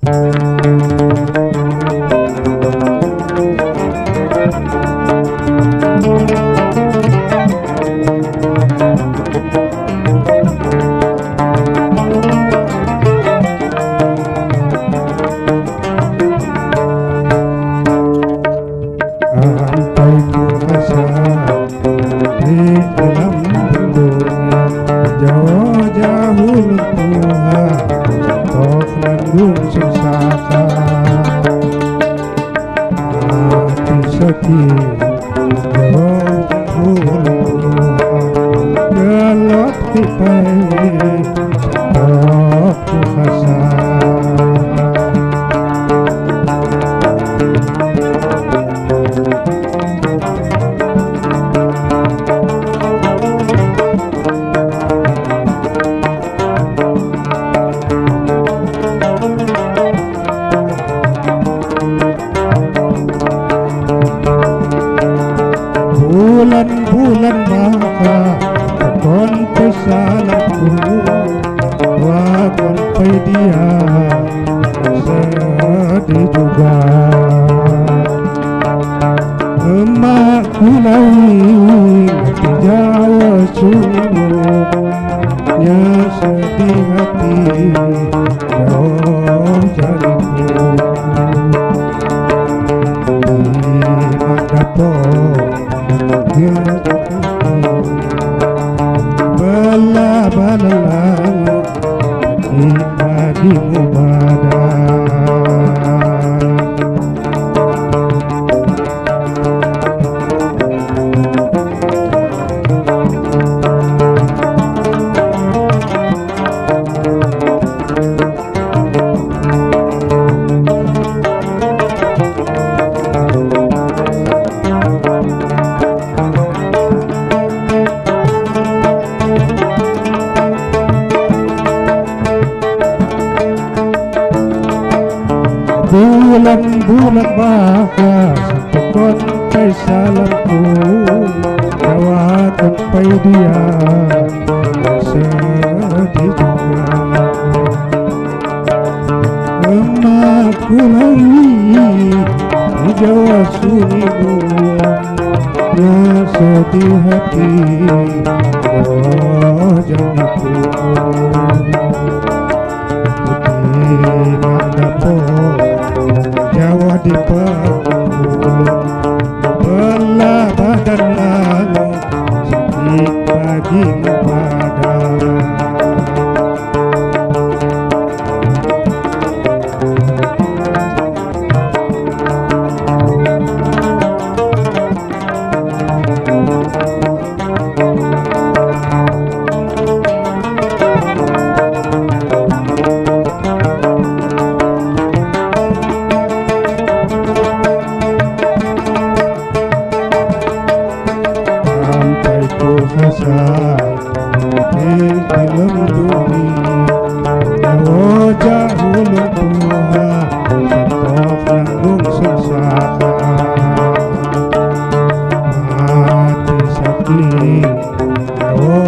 Sampai ku rasa di dalam dunia jauh-jauh luntuha tok nanggung sengsara. Mati sakit jauh-jauh luntuha gelot tipai tok ku rasa. Bulan-bulan maka takon pesalamku wakon pai dia sedih juga. Emak kulawi hati Jawa sungguh nya sedih hati jauh jariku. Di madapo bala bala pagi mubadah. Bulan-bulan bahas tukon pai salamku jawatan pai dia sedih juga. Emak kulawi di Jawa sunyimu nya sedih hati oh jadiku. Putih madapo Jawa di Pengulun belah badan lalu sakit pagi mubadah. Di dalam dunia jauh-jauh luntuha tok nanggung sengsara. Mati sakit jauh